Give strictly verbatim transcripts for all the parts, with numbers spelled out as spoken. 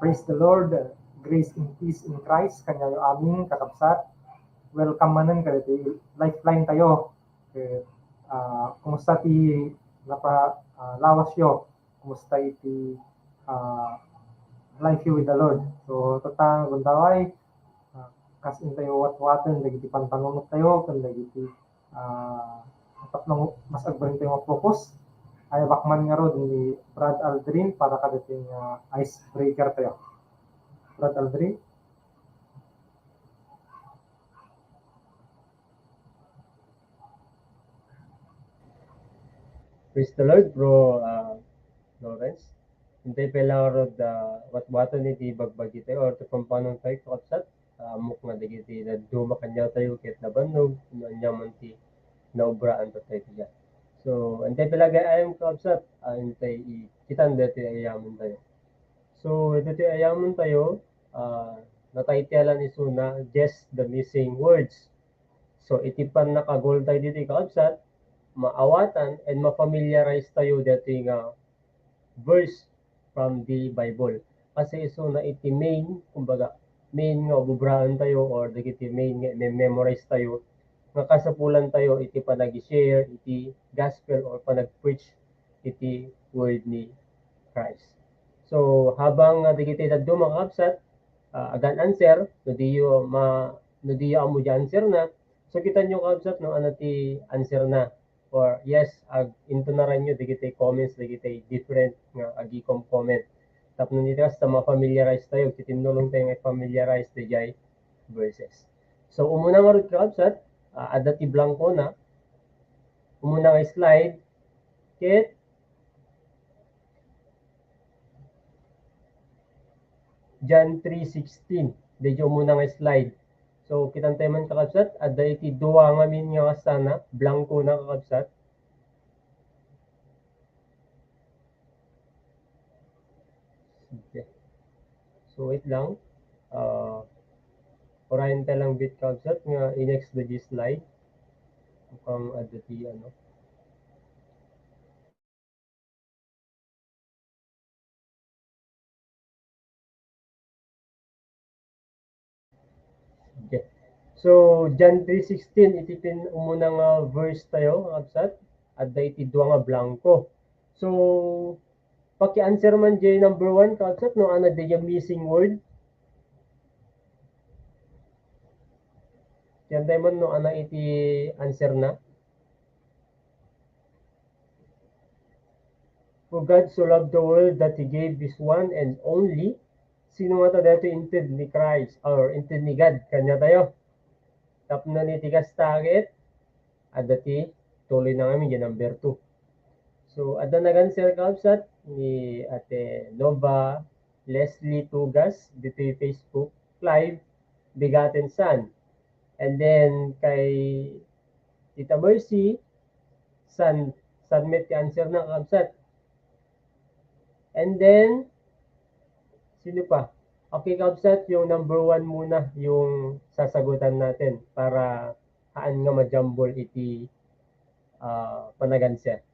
Praise the Lord. Grace and peace in Christ kaniayo amin, kakabsat. Welcome manen kadagiti Lifeline tayo. Eh, ah, kumusta ti napa-, ah, lawasyo? Kumusta iti, ah, life you with the Lord? So, tatta, gundaway, ah, kas intayo watwaten dagiti panpanunot tayo, ken dagiti, ah, tapno mas agbalin tayo ma-focus. Ay, bakman nga ro ni Brad Aldrin para kadagiti, ah, icebreaker tayo. Brad Aldrin? Praise the Lord, Bro, ah, Lawrence. Intay pay la ngarud, ah, watwaten iti bagbagi tayo or ti pampanunot tayo, kakabsat. Ah, ammok nga dagiti dadduma kaniayo tayo ket nabannog, no ania man ti naobraan tayo diay. So, intay pay la gayam, kakabsat, ah, intay i-, kitan daytoy ayamen tayo. So, daytoy ayamen tayo, ah, nataytialan isuna, Guess the Missing Words. So, iti pannakagul tayo ditoy, kakabsat, maawatan and ma-familiarize tayo daytoy nga verse from the Bible. Kasi isuna iti main, kumbaga, main nga ububraen tayo or dagiti main nga i-memorize tayo, nga kasapulan tayo iti panag-share iti gospel or panag-preach iti word ni Christ. So, habang, ah, dagiti dadduma, kakabsat, ah, agan answer, no diyo ma-, no diyo ammo di answer na, so, kitanyo, kakabsat, no, ano ti answer na. Or, yes, ag-, intunaranyo dagiti comments, dagiti different nga agikom comment. Tapno iti kasta, ma-familiarize tayo, kitinnulong tayo nga i-familiarize daydiay verses. So, umuna ngarud, kakabsat, ah, adda ti blanko na. Umuna nga slide, ket John three sixteen. Daydiay umuna nga slide. So, kitan tayo man, kakabsat, adda iti dua ngamin nga kasta na, blanko na, kakabsat. Okay. So, wait lang. Ah, urayen ta lang bit, kabsat, nga i-next da di slide. Mukhang adda ti, ano. Okay. So, John three sixteen, iti pin-, umuna nga verse tayo, kabsat. Adda iti dua nga blanko. So, paki-answer man jay number one, kabsat, no, ano, adda jay missing word. Yan tayo man no, ana iti answer na. For God so loved the world that He gave His one and only. Sino nga ta daytoy inted ni Christ or inted ni God? Kanya tayo. Tapno ni tigas taget, adda ti tuloy na ngamin, di number two. So, adda nag-answer, kakabsat, ni Ate Nova Leslie Tugas, ditoy Facebook Live, begotten Son. And then, kay Tita Mercy, Son, Son met ti answer na, kakabsat. And then, sino pa? Okay, kabsat, yung number one muna, yung sasagutan natin para haan nga majambol iti, ah, panaganser.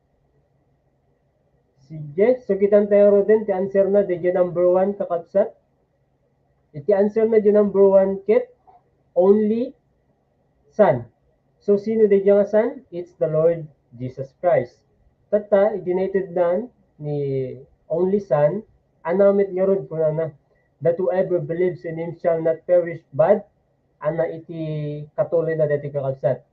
Sige, so kitan tayo ro din, ti answer na, di number one, kakabsat. Iti answer na di number one, ket only Son. So, sino daydiay nga Son? It's the Lord Jesus Christ. Tatta, iti naitednan ni only Son, ana met ngarud kunana, that whoever believes in Him shall not perish, but ana iti katuloy na dati, kakabsat.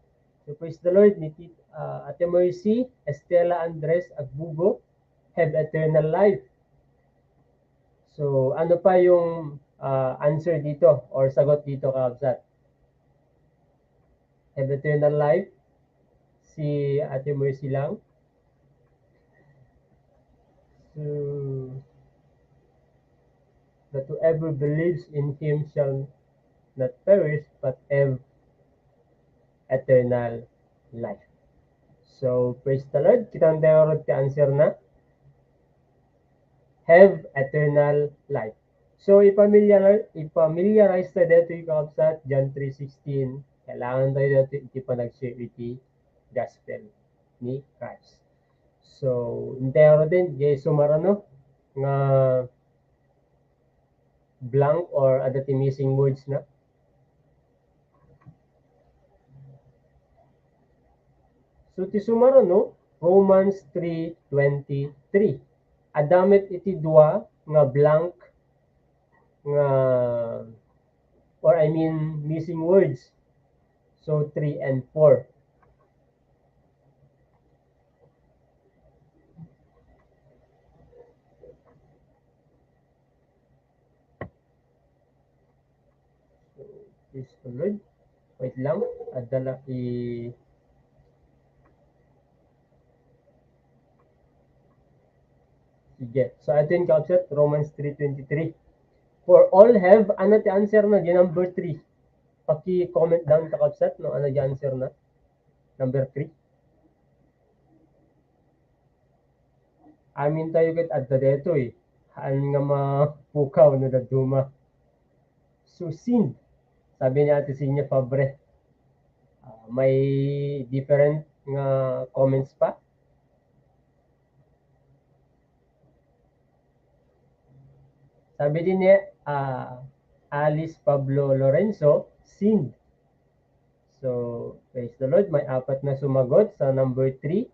So, praise the Lord, ni Tit-, ah, Ate Mercy, Estela Andres Agbugo, have eternal life. So, ano pa yung, ah, answer dito or sagot dito, kakabsat? Have eternal life? Si Ate Mercy lang. So, that whoever believes in Him shall not perish but have eternal life. So, praise the Lord. Kita tayo ti answer na. Have eternal life. So, ipamilyar-, ipamilyarize ta dito yung kakabsat, John three sixteen. Kailangan tayo dito iti panag-share iti gospel ni Christ. So, intero din, jay sumarano nga blank or adda ti missing words na. So, ti sumarano, Romans three twenty-three. Adda met iti dua nga blank nga, or I mean, missing words. So, three and four. So, praise the Lord. Wait lang. Adda la i-, sige. So, ato yung kakabsat, Romans three twenty-three. For all have, ano ti answer na? Di number three. Paki-comment down, kakabsat, no? Ano di answer na? Number three. Amin tayo ket adda detoy. Haan nga mapukaw no dadduma. So, sinned. Sabi ni Ate Sinya Fabre. Ah, may different nga comments pa? Sabi din ni, ah, Alice Pablo Lorenzo, sinned. So, praise the Lord. May apat na sumagot sa number three.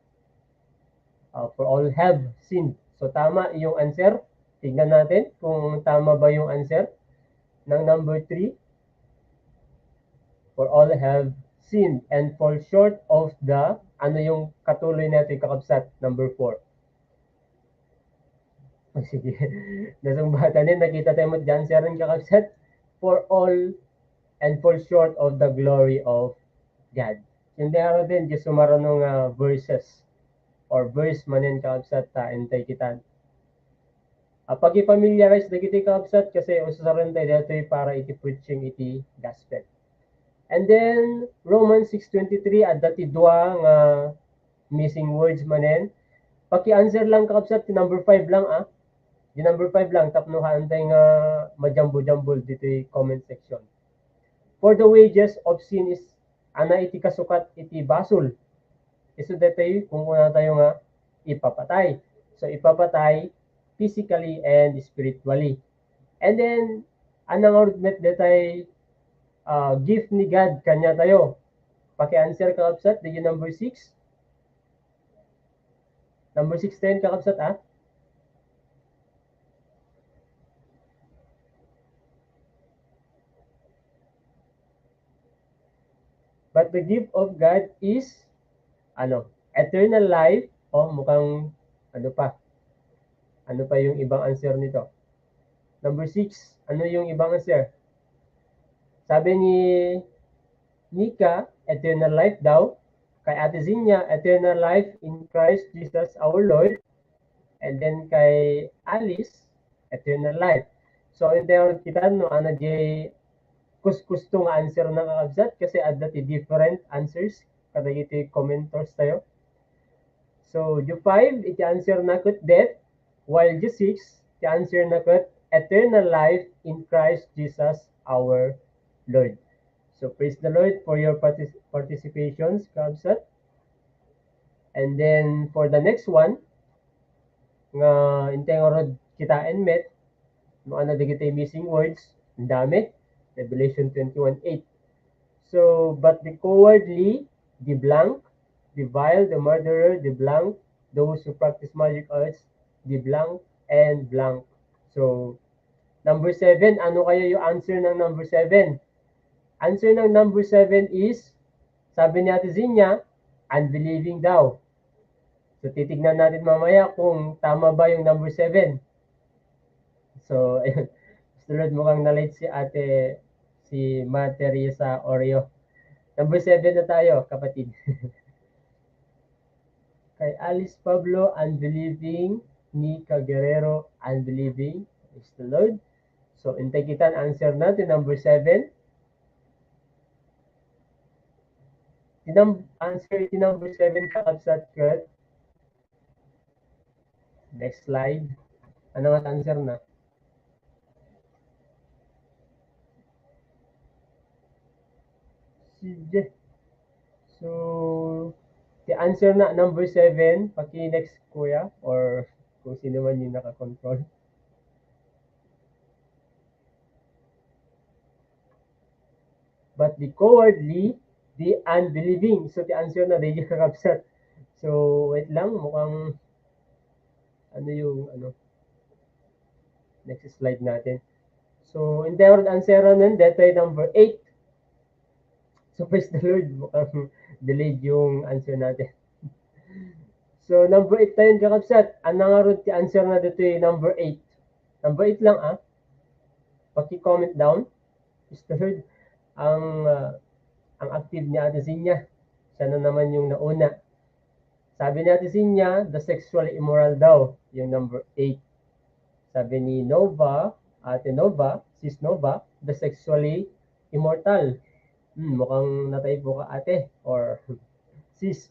Uh, for all have sinned. So, tama yung answer. Tignan natin kung tama ba yung answer ng number three. For all have sinned and fall short of the, ano yung katuloy natin, kakabsat, number four. Oh, sige. Nasungbatan din, nakita tayo mo dyan, sir, ang kakabsat. For all and fall short of the glory of God. Hindi, ano din, di sumarano nga verses or verse manen, kakabsat, ta intay kita. Ah, pag-i-familiarize dagiti, kakabsat, kasi ususaran tayo ditoy para iti preaching iti gospel. And then, Romans six twenty-three, adda ti dua nga missing words manen. Paki-answer lang, kakabsat, ti number five lang, ah. Di number five lang, tapno haantay nga majambo-jambol ditoy comment section. For the wages of sin is, ana iti kasukat iti basol. Isu detoy, kung kuna tayo nga, ipapatay. So, ipapatay physically and spiritually. And then, ana nga met detay, ah, gift ni God kanya tayo. Paki-answer, kakabsat, dagiti number six. Number sixteen, kakabsat, ah. But the gift of God is, ano, eternal life. O, mukhang, ano pa? Ano pa yung ibang answer nito? Number six, ano yung ibang answer? Sabi ni Nika, eternal life daw. Kay Ate Zinia, eternal life in Christ Jesus our Lord. And then kay Alice, eternal life. So, intay kita, no, ano, jay kus-, kusto nga answer na, kakabsat, kasi adda ti different answers kadagiti commenters tayo. So, jay five, iti answer na ket death, while jay six, ti answer na ket eternal life in Christ Jesus our Lord. So, praise the Lord for your partic-, participations, kakabsat. And then, for the next one, nga intay ngarud kitaen met, no, ano dagiti missing words, ang dami. Revelation twenty-one eight. So, but the cowardly, the blank, the vile, the murderer, the blank, those who practice magic arts, the blank, and blank. So, number seven, ano kaya yung answer ng number seven? Answer ng number seven is, sabi ni Ate Zinia, unbelieving daw. So, titignan natin mamaya kung tama ba yung number seven. So, ayun. Sunod, mukhang na-late si Ate, si Ma Teresa Oreo. Number seven na tayo, kapatid. Kay Alice Pablo, unbelieving. Nika Guerrero, unbelieving. Praise the Lord. So, intay kita, answer na ti number seven. Ti num-, answer ti number seven, kakabsat, ket next slide. Ano nga answer na? Sige. So, the answer na number seven, paki-next, kuya, or kung sino man yung naka-control. But the cowardly, the unbelieving. So, the answer na, di kakabsat. So, wait lang, mukhang, ano yung, ano, next slide natin. So, in the word answer na nun, detoy number eight. So, praise the Lord, mukhang delayed yung answer natin. So, number eight tayo, kakabsat. Ano nga ron ti answer na dito yung number eight? Number eight lang, ah. Paki-comment down. Mister Herd, ang, ah, ang active ni Ate Zinia. Siya na naman yung nauna. Sabi ni Ate Zinia, the sexually immoral daw, yung number eight. Sabi ni Nova, Ate Nova, Sis Nova, the sexually immortal. Hmm, mukhang natay po ka, ate, or sis.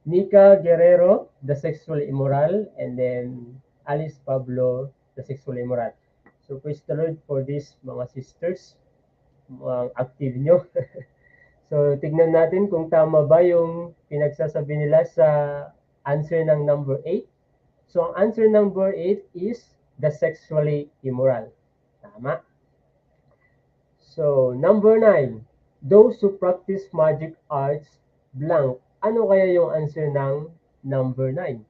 Nika Guerrero, the sexually immoral, and then Alice Pablo, the sexually immoral. So, praise the Lord for this, mga sisters, mga active nyo. So, tignan natin kung tama ba yung pinagsasabi nila sa answer ng number eight. So, ang answer number eight is the sexually immoral. Tama. So, number nine, those who practice magic arts, blank. Ano kaya yung answer ng number nine?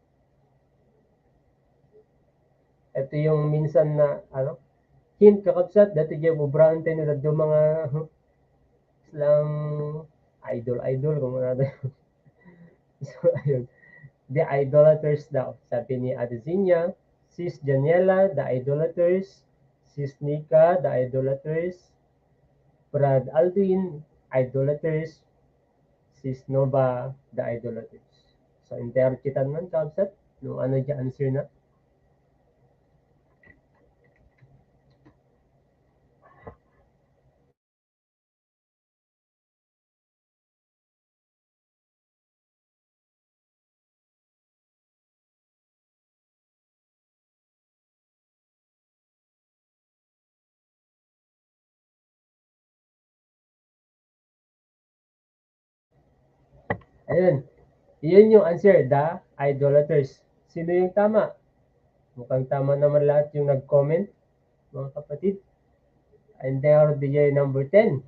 Ito yung minsan na, ano, hint, kakabsat, dati yung ubrahan tayo na dadyo mga, lang idol, idol, kung ano. So, ayun. The idolaters daw. Sabi ni Ate Zinia, Sis Janiela, the idolaters. Sis Nika, the idolaters. Brad Aldwin, idolaters. Sis Nova, the idolaters. So, entero kita naman, kakabsat, no, ano dyan answer na? Ayun. Iyon yung answer, the idolaters. Sino yung tama? Mukhang tama naman lahat yung nag-comment, mga kapatid. And there are the number ten.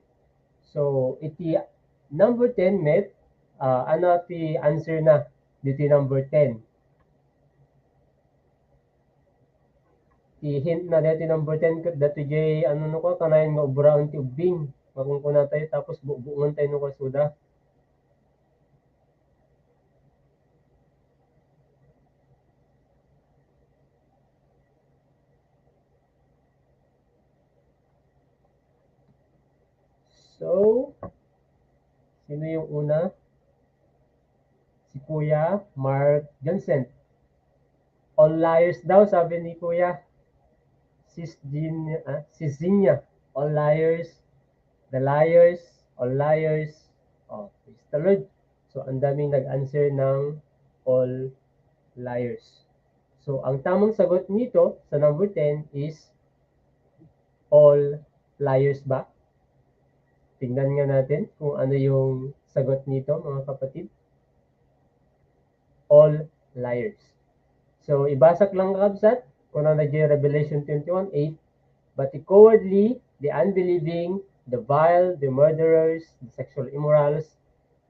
So, iti number ten, met, ah, ano ti answer na diti number ten? Ti hint na deti number ten, ket dati jay, ano, no, ka, kanayon nga ubraon ti ubbing. Makunkuna tayo, tapos bubuongan tayo no kasuda. So, sino yung una? Si Kuya Mark Johnson. All liars daw, sabi ni Kuya. Sis Jean, ah, Sis Zinya, all liars, the liars, all liars. Oh, praise the Lord. So, ang daming nag-answer ng all liars. So, ang tamang sagot nito sa number ten is all liars ba? Tingnan nga natin kung ano yung sagot nito, mga kapatid. All liars. So, ibasak lang, kakabsat, kung ano na Revelation twenty-one eight, "But the cowardly, the unbelieving, the vile, the murderers, the sexual immorals,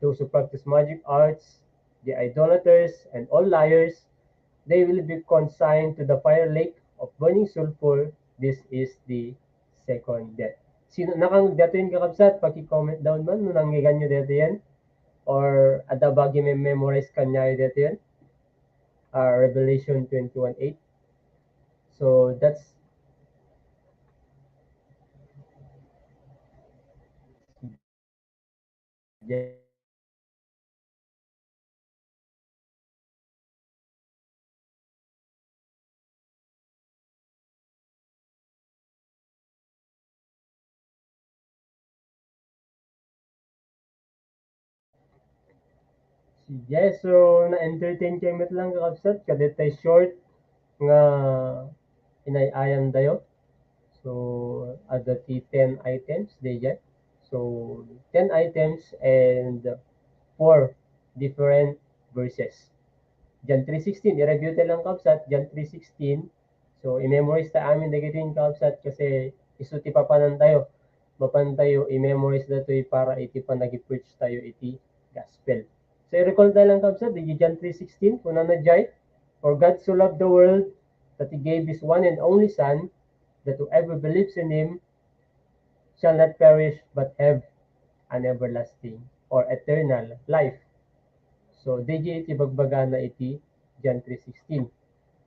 those who practice magic arts, the idolaters, and all liars, they will be consigned to the fire lake of burning sulfur. This is the second death." Sino, nakangeg daytoy, kakabsat? Paki-comment down man no nangngegyo daytoy. Or adda bagi memorize kaniayo daytoy. Ah, Revelation twenty-one eight. So that's Sige, so na-entertain kayo met lang, kakabsat, kadetay short nga inay-ayan tayo. So, adda ti ten items, daydiay. So, ten items and four different verses. John three sixteen, i-review tayo lang, kabsat, John three sixteen. So, i-memorize ta amin dagiti, kabsat, kasi isu ti papanan tayo. Mapan tayo i-memorize datoy para iti panagi-preach tayo iti gospel. So, i-recall tayo lang, kabsat, dagiti John three sixteen, kunana jay, "For God so loved the world that He gave His one and only Son, that whoever believes in Him shall not perish but have an everlasting or eternal life." So, daydiay ti bagbagana iti John three sixteen.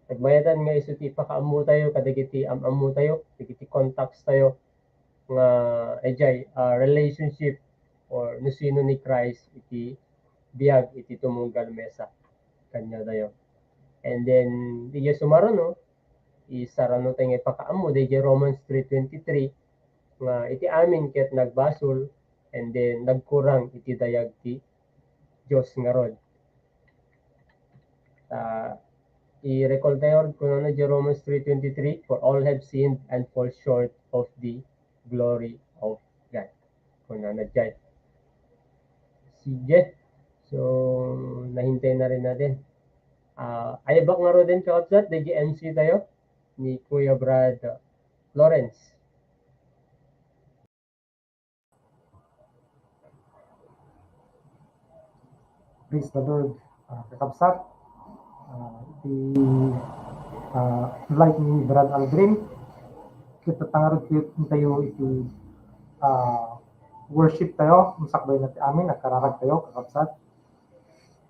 Nagmayatan nga isu ti ipakaammo tayo kadagiti am-ammo tayo, dagiti contacts tayo, nga, eh, jay, ah, relationship or no sino ni Christ iti biag iti tumunggal mesa kaniadayo. And then, daydiay sumaruno, isarano tayo nga ipakaammo, daydiay Romans three twenty-three, nga iti amin ket nagbasol, and then nagkurang iti dayag ti Dios ngarud. Ah, i-recall tayo, kunana daydiay Romans three twenty-three, "For all have sinned and fall short of the glory of God." Kunana jay. Sige. So, nahintay na rin natin. Ah, ayabak ngaruden, kakabsat, daydiay M C tayo ni Kuya Brad Lawrence. Praise the Lord, ah, kakabsat. Ah, iti, ah, live ni Brad Aldrin, ket tatta ngarud tayo iti, ah, worship tayo, sakbay na ti amin, agkararag tayo, kakabsat.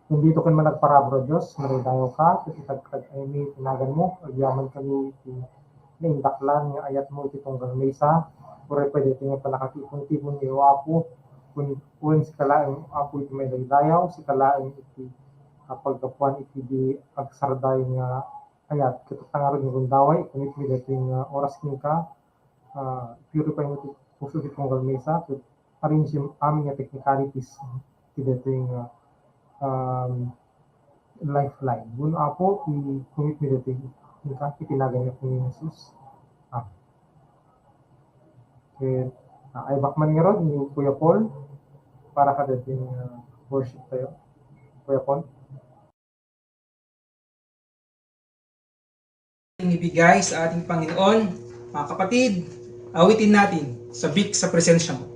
Bendito ken managparabur a Dios, madaydayaw ka, ket itagtagaymi ti naganmo, agyaman kami iti naindaklan nga ayatmo iti tunggal maysa, uray pay daytoy nga pannakatipon-tipon nga, O Apo, wen, wen sika laeng, Apo, iti madaydayaw, sika laeng iti, ah, paggapuan iti di agsarday nga ayat, ket tatta ngarud nga gundaway, ikumit mi daytoy nga oras kenka, ah, purify mo ti puso ti tunggal maysa, ket arrange amin nga technicalities ti daytoy nga, um, lifeline. Wenno, Apo, ikumit mi daytoy kenka iti nagan ni Apo Jesus. Ah. Ket, ah, ayabak man ngarud ni Kuya Paul para kadaytoy nga worship tayo. Kuya Paul? Ibigay sa ating Panginoon, mga kapatid, awitin natin, "Sabik sa presensya mo."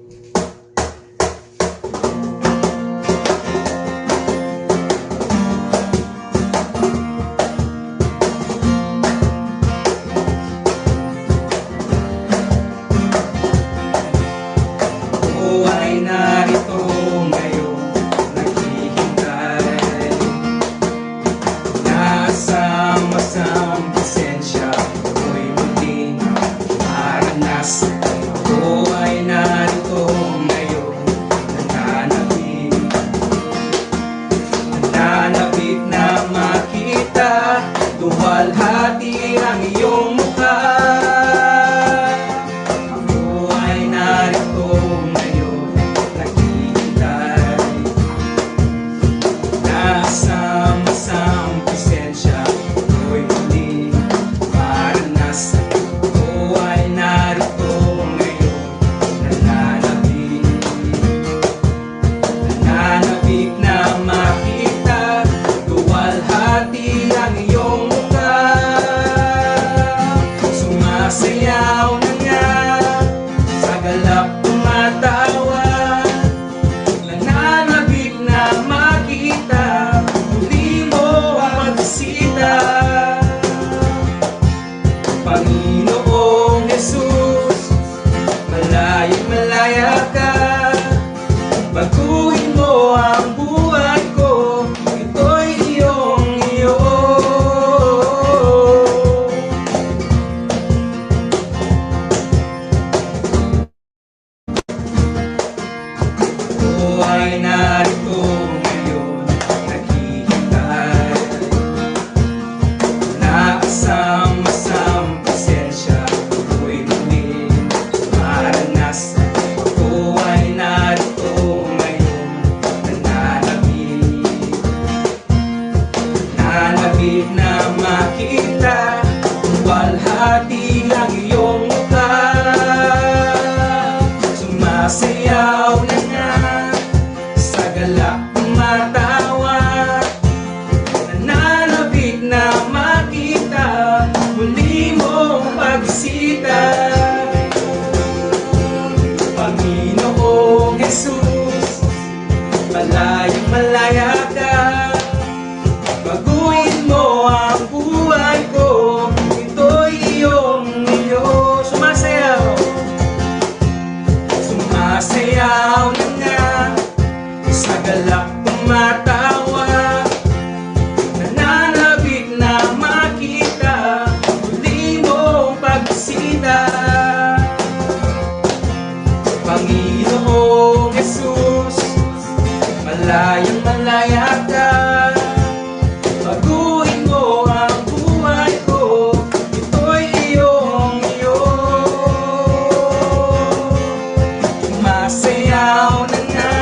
Baguhin mo ang buhay ko, ito'y iyong iyo. Ako ay narito ngayon, naghihintay. Naasam-asam, pasensya, ako'y muli maranas. Ako ay narito ngayon, nananabik. Nanabik na makita, walhati ang iyong mukha. Sumasayaw na nga, sa galak matawa. Nananabik na makita, muli mong pagbisita. Panginoong Jesus, malayang malaya ka. Baguhin mo ang buhay ko, ito'y iyong iyo. Sumasayaw, sumasayaw na nga, sa galak tumatawa. Nananabik na makita, muli mong pagbisita. Panginoong Jesus, malayang malaya ka. Baguhin mo ang buhay ko, ito'y iyong iyo. Sumasayaw na nga,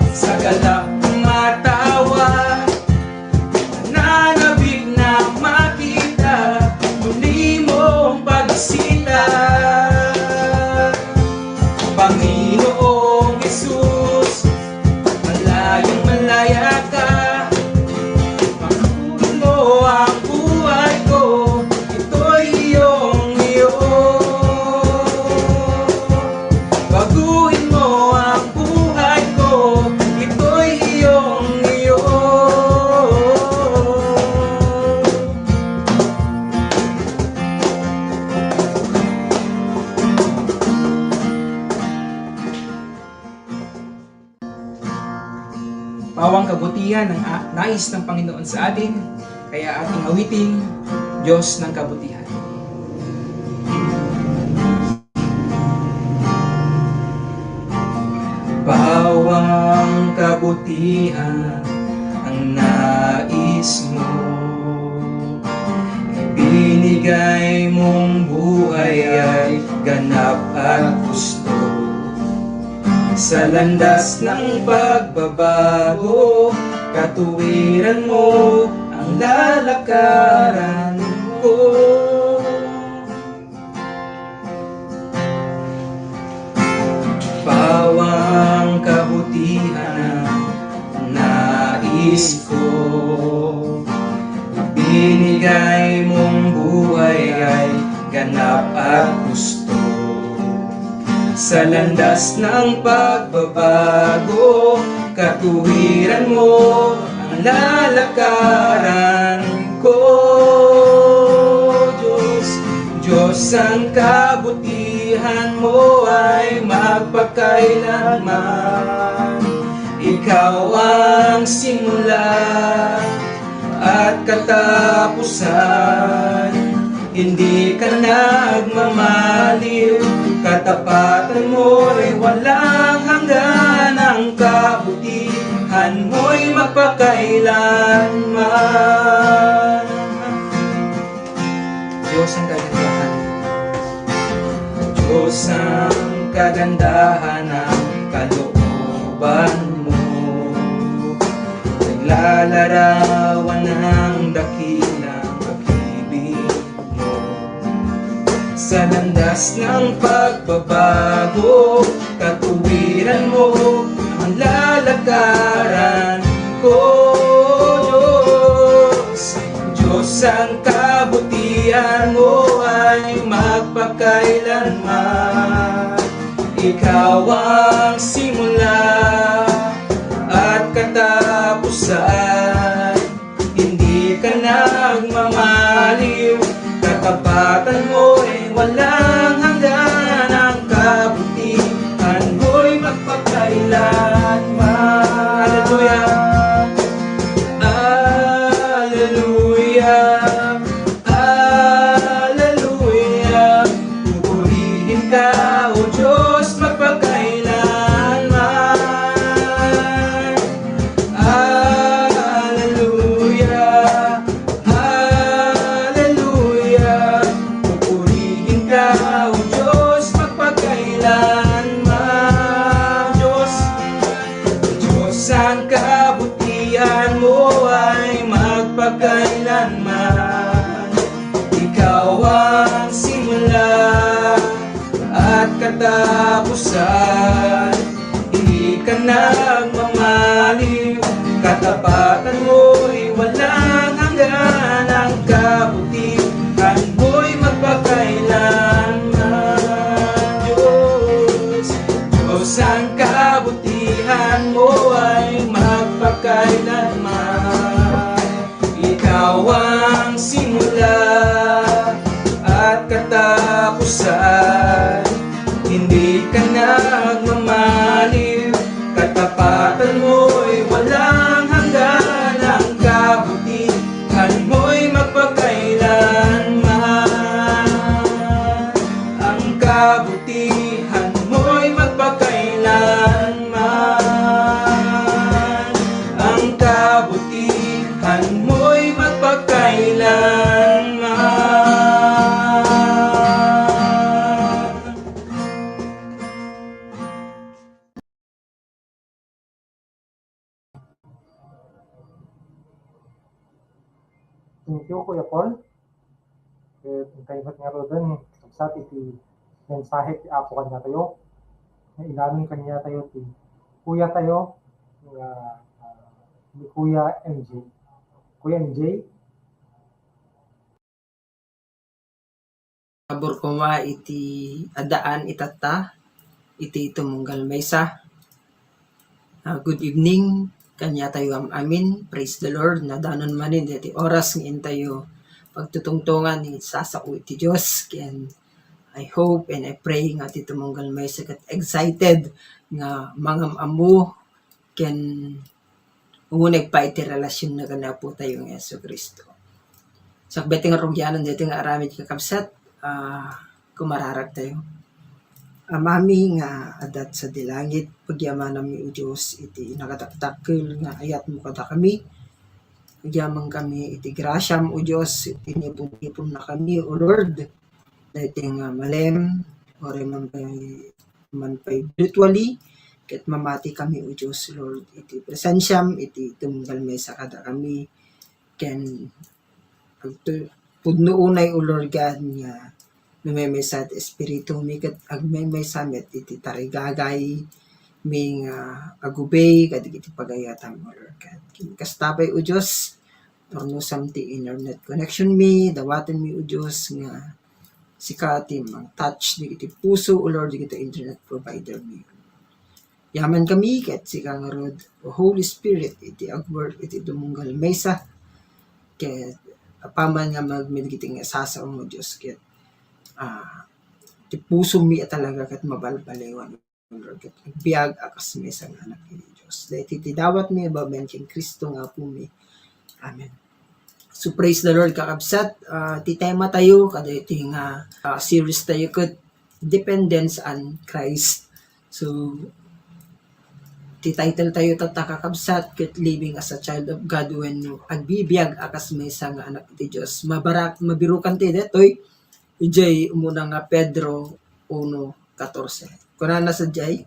sa galak matawa. Nananabik na makita, muli mong pagbisita. Panginoong Jesus, malayang malaya ka. Baguhin mo ang buhay ko, ito'y iyong iyo. Baguhin mo ang buhay ko, ito'y iyong iyo. Pawang kabutihan ang a-, nais ng Panginoon sa atin, kaya ating awiting, Diyos ng kabutihan. Pawang kabutihan ang nais mo. Ibinigay mong buhay ay ganap at gusto. Sa landas ng pagbabago, katuwiran mo ang lalakaran ko. Pawang kabutihan ang nais ko. Ibinigay mong buhay ay ganap at gusto. Sa landas ng pagbabago, katuwiran mo ang lalakaran ko. Diyos, Diyos, ang kabutihan mo ay magpakailanman. Ikaw ang simula at katapusan. Hindi ka nagmamaliw, katapatan mo'y walang hanggan. Ang kabutihan mo'y magpakailanman. Diyos ang kagandahan. Diyos ang kagandahan ng kalooban mo. Naglalarawan ng dakilang pag-ibig mo. Sa landas ng pagbabago, katuwiran mo ang lalakaran ko. Diyos, Diyos, ang kabutihan mo ay magpakailanman. Ikaw ang simula at katapusan. Hindi ka nagmamaliw, katapatan mo'y walang hanggan. Ang kabutihan mo'y magpakailanman. Ang kabutihan mo ay magpakailanman. Ikaw ang simula at katapusan. Hindi ka nagmamaliw. Katapatan mo'y walang hanggan. Ang kabutihan mo'y magpakailanman. Diyos, Diyos, ang kabutihan mo ay magpakailanman. Ikaw ang simula at katapusan. Hindi ka nagmamaliw. Katapatan mo'y walang hanggan. Ang kabutihan mo'y magpakailanman. Ang kabutihan mo'y magpakailanman. Ang kabutihan mo'y magpakailanman. Thank you, Kuya Paul. Ket intayo met ngaruden, kabsat, iti mensahe ti Apo kaniatayo. Nga ilanon kaniatayo ti kuyatayo nga, ah, ni Kuya M J. Kuya M J? Pabor koma iti addaan itatta iti tumunggal maysa. Ah, good evening kaniatayo am-amin. Praise the Lord. Nadanon manen daytoy oras nga intayo pagtutungtongan iti sasao iti Dios. Ken I hope and I pray nga ti tumunggal maysa ket excited nga mangam-ammo ken uneg pay ti relasionna ken ni Apotayo nga Jesu-Cristo. Sakbay ti nga rugianan daytoy nga aramid, kakabsat, ah, kumararag tayo. Amami nga adda sadi langit, pagyamanammi, O Dios, iti nakadakdakkel nga ayatmo kadakami. Agyamankami iti grasiam, O Dios, iti inipon-iponnakami, O Lord. Daytoy nga malem, uray man pay, man pay virtually, ket mamatikami, O Dios, Lord, iti presensiam, iti tumunggal maysa kadakami, ken agtu-, pudno unay, O Lord God, nga numemaysa ti Espiritumo ket agmaymaysa met iti tarigagaymi nga agubay kadagiti pagayatam, O Lord God. Ken kasta pay, O Dios, purnosam ti internet connectionmi, dawatenmi, O Dios, nga sika ti mang-touch dagiti puso, O Lord, dagiti internet providermi. Yamankami ket sika ngarud, O Holy Spirit, iti agwork iti tumunggal maysa. Ket apaman nga magmid iti nga sasaom, O Dios, ket, ah, ti pusomi a talaga ket mabalbaliwan, O Lord, ket agbiag a kas maysa nga anak iti Dios. Daytoy ti dawatmi babaen ken Cristo nga Apomi. Amen. So, praise the Lord, kakabsat. Ah, ti tema tayo kadaytoy nga, ah, series tayo ket Dependence on Christ. So, ti title tayo tatta, kakabsat, ket Living as a Child of God wenno Agbibiag a kas Maysa nga Anak ti Dios. Mabarak-, mabirukan ti daytoy idiay umuna nga Pedro uno catorce. Kunana sadiay,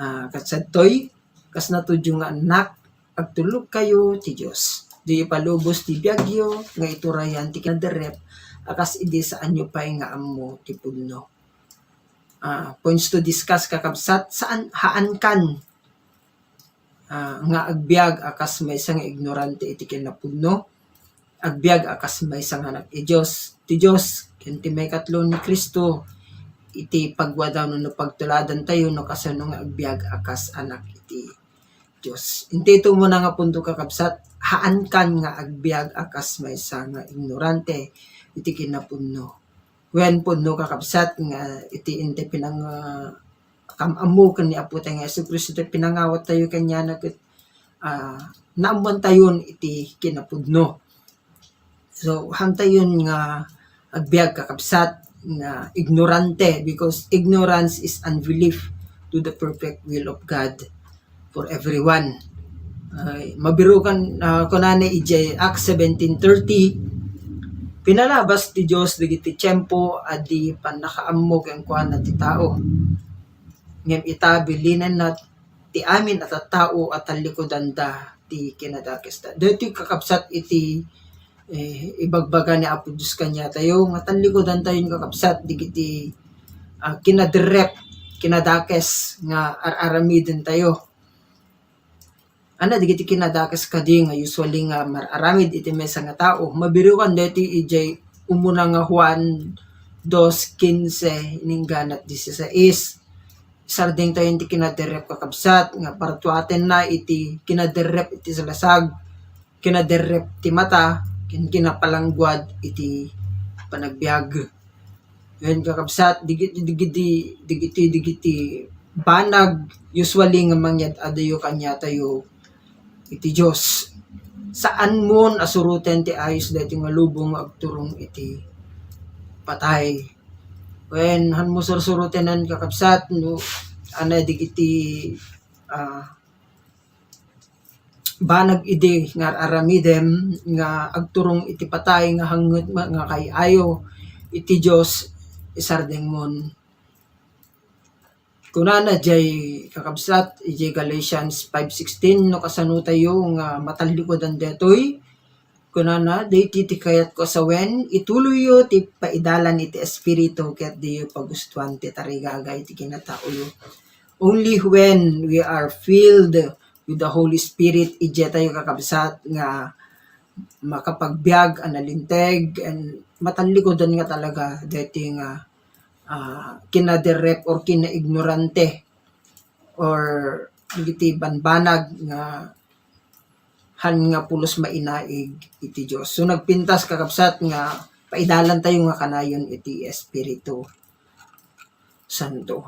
ah, ket sadtoy, kas natudyo nga annak, agtulokkayo ti Dios. Diyo ipalubos ti biagyo nga iturayan ti kinaderrep a kas idi saanyo pay nga ammo ti pudno. Ah, points to discuss, kakabsat, saan, haankan, ah, nga agbiag a kas maysa nga ignorante iti kinapudno, agbiag a kas maysa nga anak ti Dios, ti Dios, ken ti maikatlo ni Cristo iti pagwadaw no pagtuladan tayo no kasano nga agbiag a kas anak iti Dios. Intayo umuna nga punto, kakabsat, haankan nga agbiag a kas maysa nga ignorante iti kinapudno. Wen, pudno, kakabsat, nga iti intay pinang-, ah, kam-ammo ken ni Apo tayo nga Jesu-Cristo, ti pinangawat tayo kaniana ket, ah, naammoan tayon iti kinapudno. So, haantayon nga agbiag, kakabsat, nga ignorante, because ignorance is unbelief to the perfect will of God for everyone. Ay, mabirukan, ah, kunana idiay Acts seventeen thirty, "Pinalabas ti Dios dagiti tiempo a di pannakaammo kenkuana ti tao. Ngem ita, bilinenna ti amin a tattao a tallikudanda ti kinadakesda. Daytoy kakabsat iti, eh, ibagbaga ni Apo Dios kaniatayo nga tallikudantayonto kakabsat dagiti, ah, kinaderrep, kinadakes nga ar-aramidentayo. Ania dagiti kinadakes kadi nga usually nga mar-aramid iti maysa nga tao? Mabiriwan daytoy idiay umuna nga Juan dos quince, inggana dieciséis. Isardengtayon ti kinaderrep kakabsat nga partuatenna iti kinaderrep iti salasag, kinaderrep ti mata, ken kinapalangguad iti panagbiag. Wen kakabsat, digi-, digidi-, digiti, digiti banag usually nga mangyad-adayo kaniatayo iti Dios. Saanmon a suroten ti ayos daytoy nga lubong nga agturong iti patay. Wen, hanmo sursurotenen kakabsat, no, ania digiti, ah, banag idi nga ar-aramidem nga agturong iti patay nga hanget nga kay-ayo iti Dios, isardengmon. Kunana diay kakabsat, idiay Galatians five sixteen, no kasanotayo nga matallikudan daytoy, kunana, daytoy ti kayatko a sawen, ituloyyo ti paidalan iti Espiritu ket diyo pagustuan ti tarigagay ti kinataoyo. Only when we are filled with the Holy Spirit, idiay tayo kakabsat nga makapagbiag a nalinteg and matallikudan nga talaga daytoy nga, ah, kinaderrep or kinaignorante or dagiti banbanag nga han nga pulos mainaig iti Dios. So, nagpintas, kakabsat, nga paidalantayo nga kanayon iti Espiritu Santo.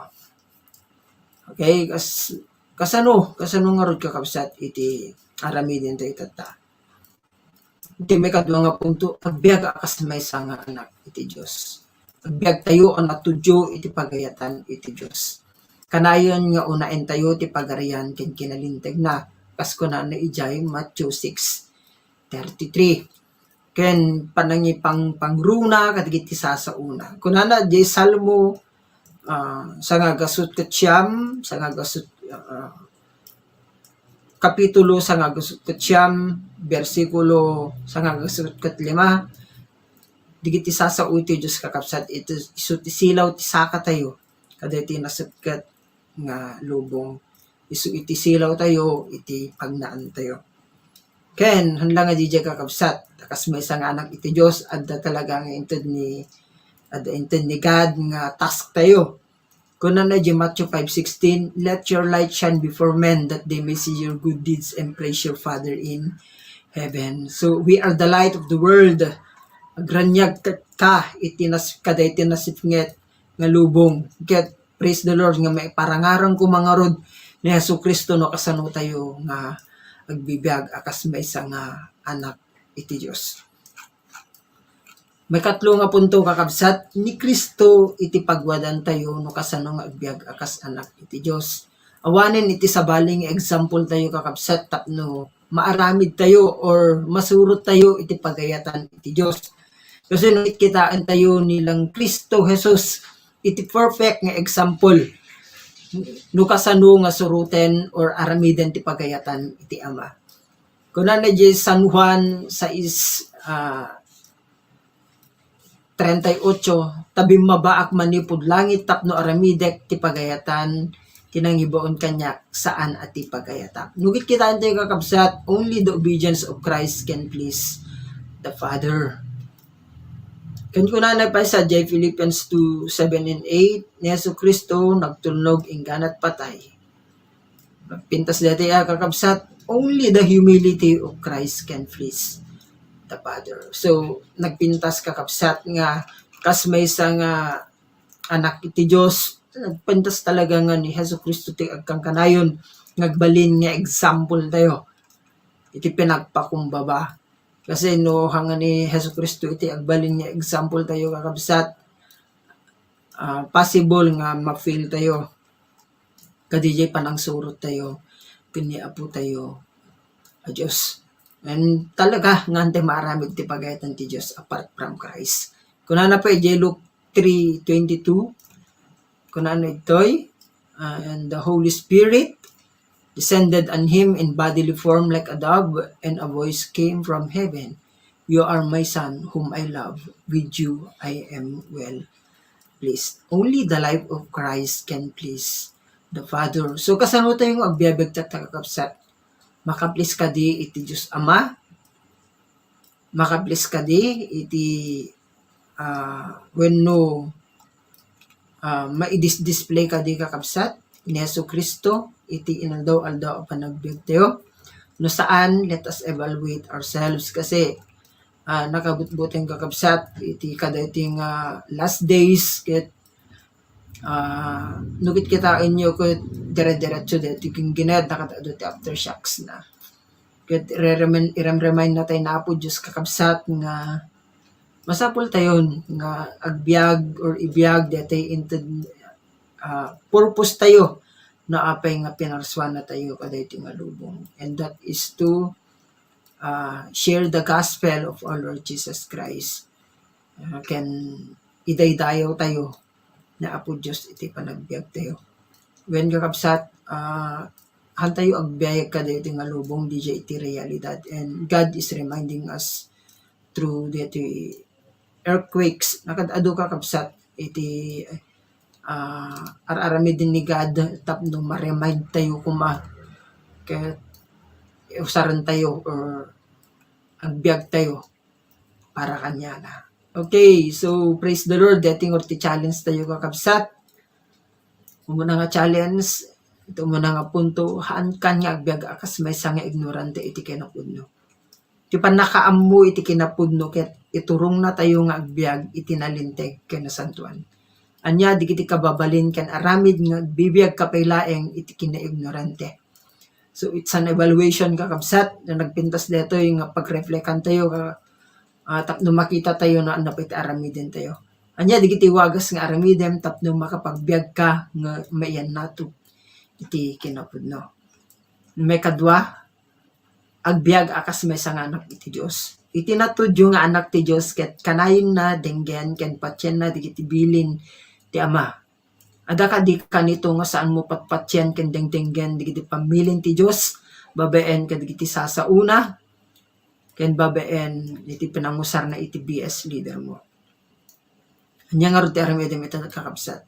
Okay, kas-, kasano, kasano ngarud, kakabsat, iti aramiden tayo tatta? Iti maikadua nga punto, agbiag a kas maysa nga anak iti Dios. Agbiagtayo a natudyo iti pagayatan iti Dios. Kanayon nga unaentayo ti Pagarian ken kinalintegna, kas kunana idiay Matthew six thirty-three. Ken panangipangpangruna kadagiti sasaona. Kunana diay Salmo, ah, sangagasut ket siam, sangagasut, ah, kapitulo sangagasut ket siam, bersikulo sangagasut ket lima, dagiti sasao iti Dios, kakabsat, iti, isu ti silaw ti sakatayo kadaytoy nasepket nga lubong. Isu iti silawtayo, iti pagnaantayo. Ken, haan la nga diay, kakabsat, ta kas maysa nga anak iti Dios, adda talaga nga inted ni, adda inted ni God nga tasktayo. Kunana idiay Matthew five sixteen, "Let your light shine before men, that they may see your good deeds and praise your Father in heaven." So, we are the light of the world. Agraniag ka, ka iti nas-, kadaytoy nasipnget nga lubong. Ket, praise the Lord, nga maiparangarang koma ngarud ni Jesu-Cristo no kasano tayo nga agbibiag a kas maysa nga anak iti Dios. Maikatlo nga punto, kakabsat, ni Cristo iti pagwadantayo no kasano nga agbiag a kas anak iti Dios. Awanen iti sabali nga example tayo, kakabsat, tapno maaramid tayo or masurot tayo iti pagayatan iti Dios. Kasi no kitaen tayo ni lang Cristo Jesus iti perfect nga example no kasano nga suroten or aramiden ti pagayatan iti Ama. Kunana diay San Juan sais, ah, treinta y ocho, "Ta bimmabaak manipud langit tapno aramidek ti pagayatan ti nangibaon kaniak, saan a ti pagayatak." No kitaentayo, kakabsat, only the obedience of Christ can please the Father. Ken kunana pay sa diay Philippians two seven and eight, ni Jesu-Cristo nagtulnog inggana ti patay. Nagpintas daytoy a, kakabsat, only the humility of Christ can please the Father. So, nagpintas, kakabsat, nga kas maysa nga anak iti Dios, nagpintas talaga nga ni Jesu-Cristo ti agkankanayon nga agbalin nga example tayo iti pinagpakumbaba. Kasi no, hanga ni Jesu-Cristo iti agbalin nga example tayo, kakabsat, ah, possible nga ma-fail tayo. Kadi diay panangsurot tayo ken ni Apo tayo a Dios. And talaga nga, ante maaramid ti pagayatan ti Dios apart from Christ. Kunana pay diay Luke three twenty-two, kunana ditoy, ah, "And the Holy Spirit descended on him in bodily form like a dove, and a voice came from heaven, "You are my son, whom I love. With you I am well pleased." Only the life of Christ can please the Father. So, kasano tayo nga agbiag-biag, kakabsat? Maka-please kadi iti Dios Ama? Maka-please kadi iti, ah, wenno, ah, maidis-display kadi, kakabsat, ni Jesu-Cristo iti inaldaw-aldaw a panagbiagtayo? No saan, let us evaluate ourselves kasi, ah, nakabutbuteng, kakabsat, iti kadaytoy nga last days ket, ah, no kitkitaenyo ket dire-diretso daytoy ginggined, nakadado ti aftershocks na. Ket ireremen-, irem-remind natay ni Apo Dios, kakabsat, nga masapul tayo nga agbiag or ibiag daytoy inted, ah, purpose tayo no apay nga pinarsuanna tayo kadaytoy nga lubong. And that is to, ah, share the gospel of our Lord Jesus Christ. Ah, ken idaydayaw tayo ni Apo Dios iti panagbiag tayo. Wen, kakabsat, ah, han tayo agbiag kadaytoy nga lubong, diay iti realidad. And God is reminding us through daytoy earthquakes. Nakad-adu, kakabsat, iti, ah, ar-aramiden ni God tapno ma-remind tayo koma ket usaren tayo or agbiag tayo para kaniana. Okay, so praise the Lord. Daytoy nga ti challenge tayo, kakabsat. Umuna nga challenge, iti umuna nga punto, haankan nga agbiag a kas maysa nga ignorante iti kinapudno. Ti pannakaammo iti kinapudno ket iturongna tayo nga agbiag iti nalinteg ken nasantoan. Ania dagiti kababalin ken aramid nga agbibiagka pay laeng iti kinaignorante? So, it's an evaluation, kakabsat, no nagpintas daytoy nga pagreflekan tayo, ka-, ah, tapno makita tayo no ania pay ti aramiden tayo. Ania dagiti wagas nga aramidem tapno makapagbiagka nga maiyannato iti kinapudno? Maikadua, agbiag a kas maysa nga anak iti Dios. Iti natudyo nga anak ti Dios ket kanayenna denggen ken patienna dagiti bilin ti Ama. Adda kadi kanito nga saanmo patpatien ken dengdenggen dagiti pamilin ti Dios babaen kadagiti sasaona ken babaen iti pinangusarna iti B S leader mo? Ania ngarud ti aramidem ita, kakabsat?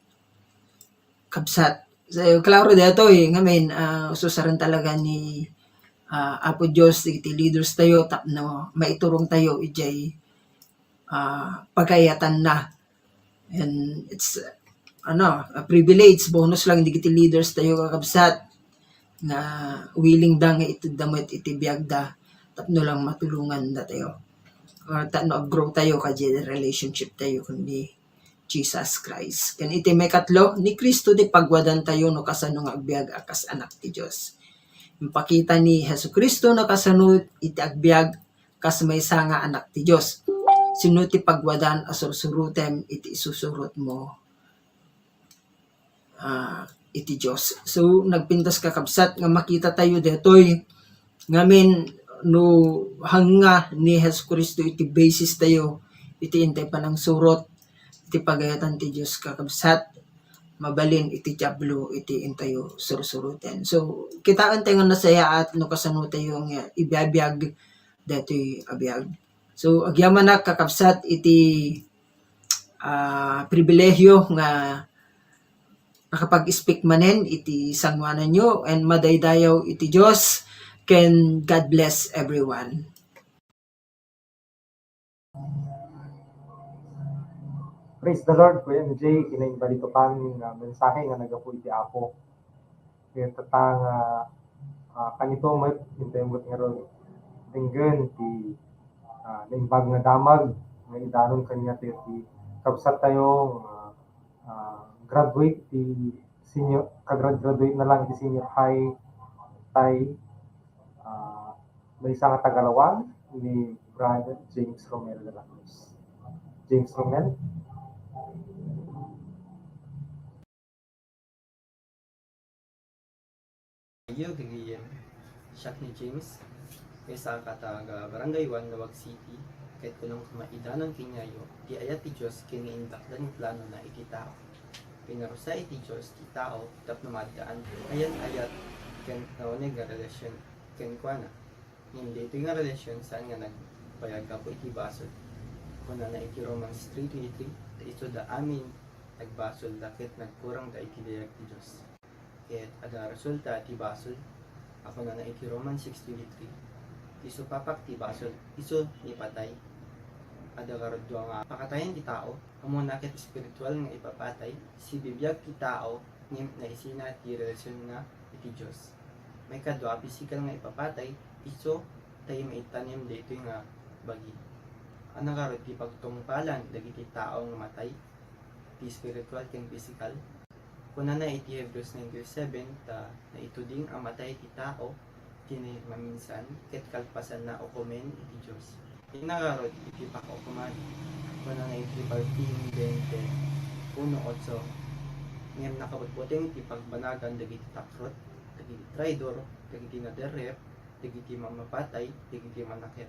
Kabsat. So, klaro daytoy, ngamin, ah, ususaren talaga ni, ah, Apo Dios dagiti leaders tayo tapno maiturong tayo idiay, ah, pagayatanna. And it's, ano, a privilege, bonus lang dagiti leaders tayo, kakabsat, nga willing da nga itedda met iti biagda tapno lang matulonganda tayo. Or tapno ag-grow tayo kadi relationship tayo ken ni Jesus Christ. Ken iti maikatlo, ni Cristo ti pagwadan tayo no kasano nga agbiag a kas anak ti Dios. Impakita ni Jesu-Cristo no kasano iti agbiag kas maysa nga anak ti Dios. Sino ti pagwadan a sursurotem iti isusurot mo, ah, iti Dios? So, nagpintas, kakabsat, nga makita tayo daytoy. Ngamin, no hanga ni Jesu-Cristo iti basis tayo, iti intay panangsurot, iti pagayatan ti Dios, kakabsat, mabalin iti Diablo iti intayo sursuroten. So, kitaen tayo nga nasayaat no kasano tayo nga ibibiag daytoy a biag. So, agyamanak, kakabsat, iti, ah, pribilehiyo nga nakapag-speak manen iti sangoananyo, and madaydayaw iti Dios, ken God bless everyone. Praise the Lord, Kuya M J. Kinaimbalito pan nga mensahe nga naggapu iti Apo. Ket ta nga, ah, kanito met, intay met ngarud denggen ti, ah, naimbag nga damag nga idanon kaniatayo ti kabsat tayo nga, ah, graduate ti senior, kagrad-graduate na lang iti senior high tay, ah, maysa nga taga Laoag, ni Brother James Romel de la Cruz. James Romel? Ayo, gagayem. Siak ni James, maysa a taga Barangay One, Laoag City, ket kunam nga maidanon kaniayo ti ayat ti Dios ken nga intakdan nga planona iti tao. Pinarusa iti Dios ti tao tapno maaddaan ti ayat-ayat ken nauneg nga relasyon kenkuana. Ngem daytoy nga relasyon saan nga nagbayag gapu iti basol. Kunana iti Romans three twenty-three, ta isu da amin nagbasol da ket nagkurang da iti dayag ti Dios. Ket adda resulta ti basol, a kunana iti Romans six twenty-three, ti supapak ti basol, isu ni patay. Adda garud dua nga pakatayen ti tao, umuna ket espiritual nga ipapatay, sibibiag ti tao, ngem naisina ti relasionna iti Dios. Maikadua, pisikal nga ipapatay, isu tay maitanem daytoy nga bagi. Ania garud ti pagtungpalan dagiti tao nga matay, ti espiritual ken pisikal? Kunana iti Hebrews nine twenty-seven, ta naituding a matay ti tao, ti maminsan, ket kalpasanna ukomen iti Dios. Ania garud iti pakaukoman? Kunana iti Filipi twenty, uno, otso, ngem nakabutbuteng ti pagbanagan dagiti takrot, dagiti traidor, dagiti naderrep, dagiti mamapatay, dagiti manakit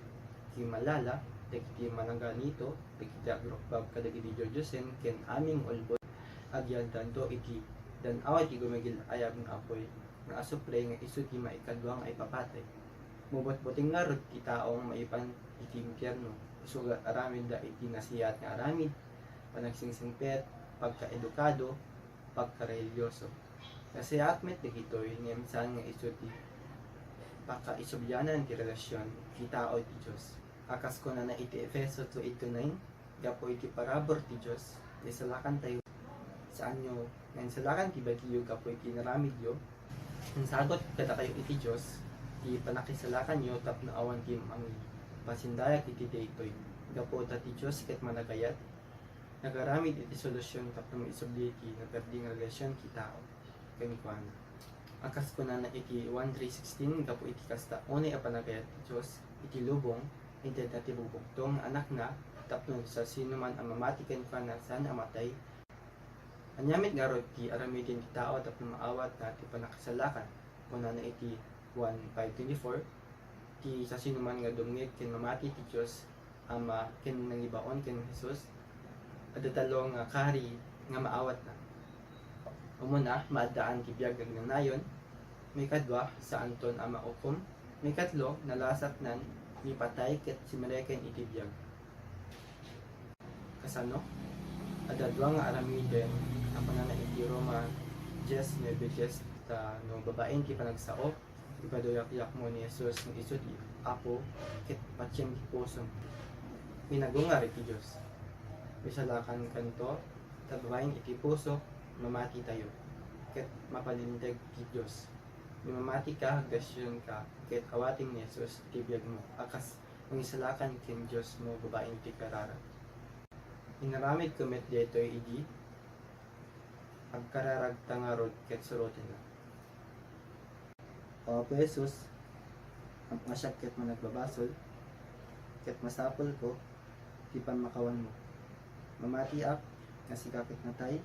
ti malala, dagiti managanito, dagiti agrukbab kadagiti diodiosen ken amin nga ulbod, agyaldanto iti dan-aw iti gumagil-ayab nga apuy nga asupre nga isu ti maikadua nga ipapatay. Mabutbuteng ngarud ti tao nga maipan iti impierno, isu nga aramidda iti nasayaat nga aramid, panagsingsingpet, pagkaedukado, pagkareliyoso. Nasayaat met dagitoy, ngem saan nga isu ti pakaisubyanan ti relasyon ti tao iti Dios. A kas kunana iti Efeso two eight to nine, gapu iti parabur ti Dios, naisalakantayo. Saanyo nga insalakan ti bagiyo gapu iti inaramidyo. Insagut kadakayo iti Dios ti panakisalakanyo tapno awan ti mangipasindayag iti daytoy. Gapu ta ti Dios ket managayat, nagaramid iti solusion tapno maisubli ti naperdi nga relasyon ti tao kenkuana. A kas kunana iti Juan three sixteen, gapu iti kasta, unay a panagayat ti Dios iti lubong, intedna ti bubugtong nga Anakna tapno siasinoman a mamati kenkuana saan a matay. Ania met ngarud ti aramiden ti tao tapno maawatna ti panakisalakan? Kunana iti Juan five twenty-four, ti siasinoman nga dumngeg ken mamati ti Dios Ama ken nangibaon ken Jesus, adda tallo nga kari nga maawatna. Umuna, maaddaan ti biag nga agnanayon. Maikadua, saanton a maukom. Maikatlo, nalasatnan, mipatay ket simreken iti biag. Kasano? Adda dua nga aramiden a kunana iti Roma dies nueve dies, ta no babaen ti panagsao, ipaduyakyakmo ni Jesus nga isu ti Apo ket patiem ti pusom. Pinagungar iti Dios. Misalakankanto ta babaen iti puso, mamatitayo, ket mapalinteg ti Dios. No mamatika, agdesisyon ka, ket awaten ni Jesus iti biagmo a kas mangisalakan ken Dios mo babaen iti kararag. Inaramidko met daytoy idi agkararagta ngarud ket surotennak. O Apo Jesus, ammo a siak ket managbabasol, ket masapulko ti pammakawanmo. Mamatiak nga sika ket natay,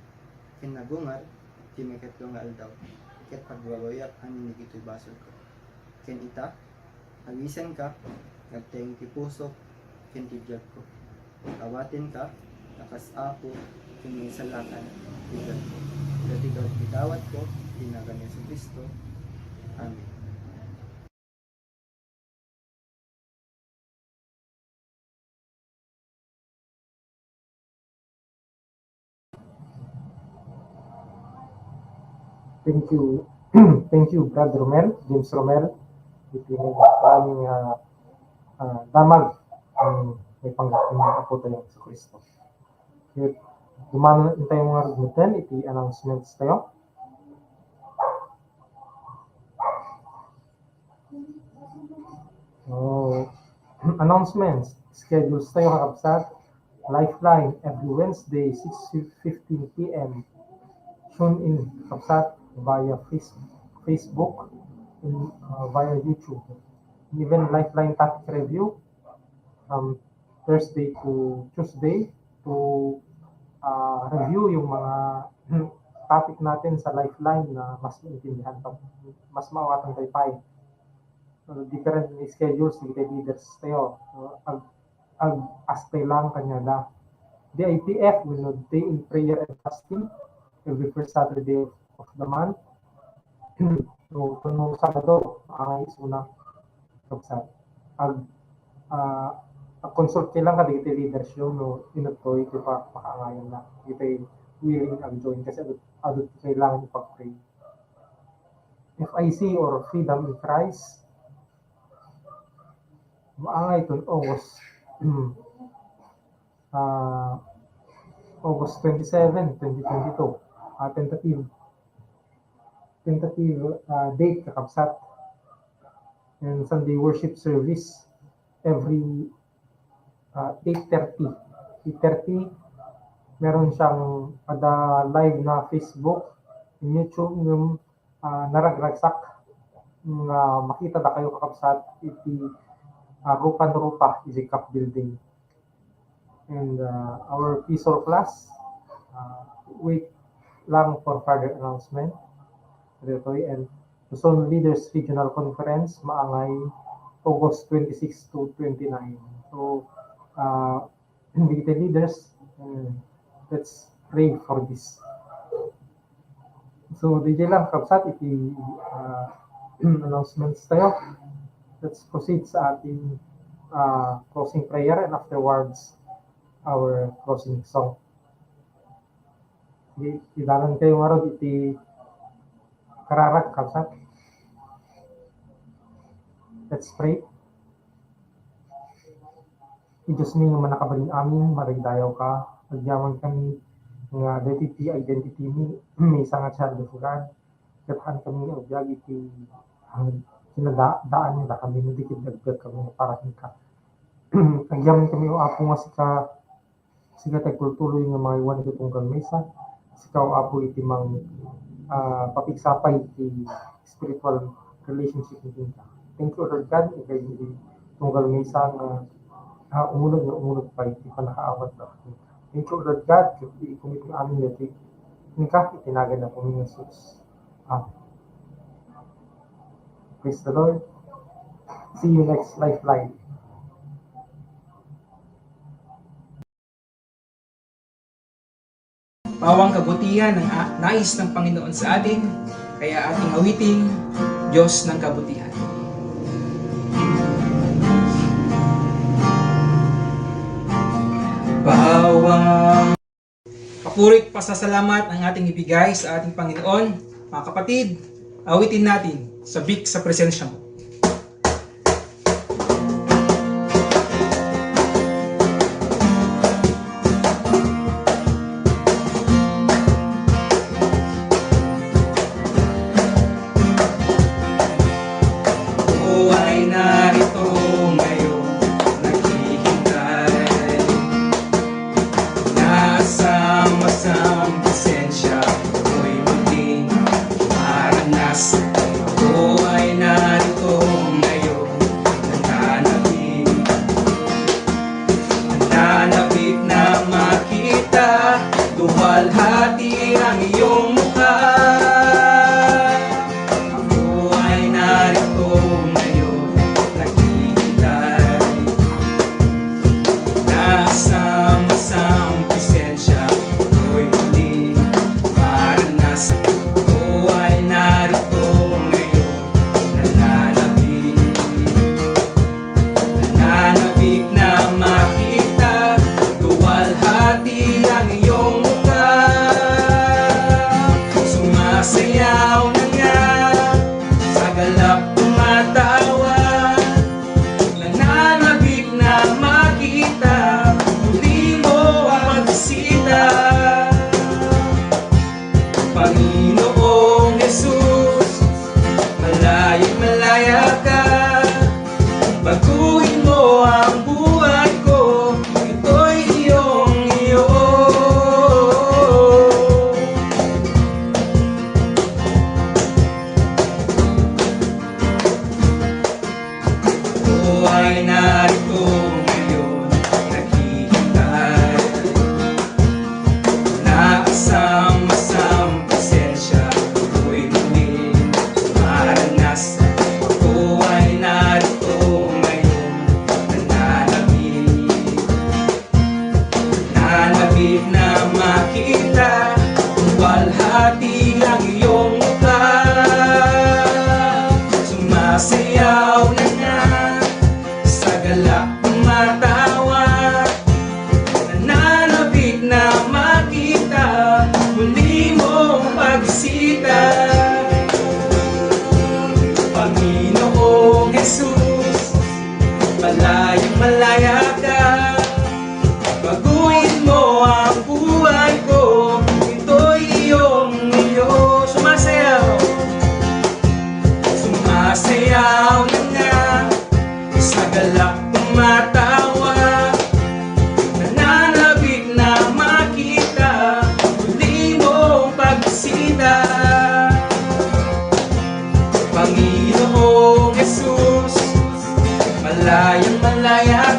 ken nagungar ti maikatlo nga aldaw, ket pagbabawiak amin dagitoy basolko. Ken ita, awisenka, agteng ti pusok ken ti biagko. Awatenka a kas Apo ken mangisalakan ti biagko. Daytoy ti dawatko iti nagan ni Jesu-Cristo. Amen. Thank you. Thank you, Brad Romel, James Romel. Iti amin nga, ah, damag, ang may panggap ng Apo tayong Jesu Cristo. Ket, dumanon tayo nga rugmiten iti announcements tayo. Oh, announcements, schedules tayo, kakabsat. Lifeline every Wednesday, six fifteen P M. Tune in, kakabsat, via Face-, Facebook, and, uh, via YouTube. And even Lifeline topic review from Thursday to Tuesday to, uh, review yung mga topic natin sa Lifeline na mas maintindihan pa, mas maawatan tayo pa eh. So, different schedules ng leaders tayo. So, ag-, ag-aspay lang kanya da. D I P F will lead in prayer and fasting every first Saturday of, of the month. So, kuno Sabado, ay isuna, kabsat. Ag, ah, ag-consult lang kadagiti leaders yo, no, inuttoy ti pa-, pakaangayanna. Dagiti willing ag-join kasi adu, adu ti kailangan ipag-pray. F I C or Freedom in Christ. Maangay ton August, ah, August twenty-seven, twenty twenty-two. Ah, tentative, tentative, ah, date, kakabsat. And Sunday worship service every, ah, eight thirty. Eight thirty, meron siyang ada live na Facebook, YouTube, ngem, ah, naragragsak nga makita da kayo, kakabsat, iti, ah, Rupan Rupa, iti CAF building. And, ah, our P S O R class, ah, wait lang for further announcement. Ditoy, and Luzon Leaders Regional Conference, maangay August twenty-six to twenty-nine. So, ah, dagiti leaders, mm, let's pray for this. So, D J lang, kabsat, iti, ah, announcements tayo. Let's proceed sa ating, ah, closing prayer and afterwards, our closing song. Di, idanan kayo ngarud iti kararag, kabsat. Let's pray. Dios mi nga mannakabalin amin, madaydayaw ka. Agyaman kami nga daytoy ti identity mi, maysa nga child of God. Ket haan kami nga agbiag iti, ah, kinadaan da kami, no di ket agbiag kami nga para kenka. Agyaman kami, O Apo, nga sika, sika ti agtultuloy nga mangaywan iti tunggal maysa. Sika, O Apo, iti mang, ah, papigsapay iti spiritual relationship mi kenka. Thank you, Lord God, inkay iti tunggal maysa nga, ah, umunog nga umunog pay iti pannakaawat da kenka. Thank you, Lord God, ket ikumit nga amin daytoy kenka iti nagan ni Apo mi nga Jesus. Amen. Praise the Lord. See you next Lifeline. Bawang kabutihan ang a-, nais ng Panginoon sa atin, kaya ating awiting, Diyos ng kabutihan. Bawang Papuri at pasasalamat ang ating ibigay sa ating Panginoon. Mga kapatid, awitin natin, Sabik sa Presensya Mo. Ako ay narito ngayon, naghihintay. Nasam-asam presensya mo'y muling maranas. Ako ay narito ngayon, nananabik. Nananabik na makita, luwalhati ang iyong mukha. Ako ay narito ngayon, naghihintay. Nasam-asam presensya mo'y muling maranas. Ako ay narito ngayon, nananabik. Nananabik na makita, luwalhati ang iyong mukha. Sumasayaw na nga, sa galak tumatawa. Nananabik na makita, muli mo ang pagbisita. Panginoong Jesus, malayong malaya ka. Baguhin mo ang buhay ko, ito'y iyong iyo. Ako ay narito ngayon, naghihintay. Nasam-asam presensya mo'y muling maranas. Ako ay narito ngayon, nananabik. Nanabik na makita, luwalhati ang iyong mukha. Sumasayaw na nga, sagala matawag. Nananabik na makita, muli mong pagbisita. Panginoong Jesus, malayang malaya ka. Baguhin mo ang buhay ko, ito'y iyong iyo. Sumasayaw, sumasayaw na nga, sagala tumatawa. Nananabik na makita, muli mong pagbisita. Panginoong Jesus, malayang malaya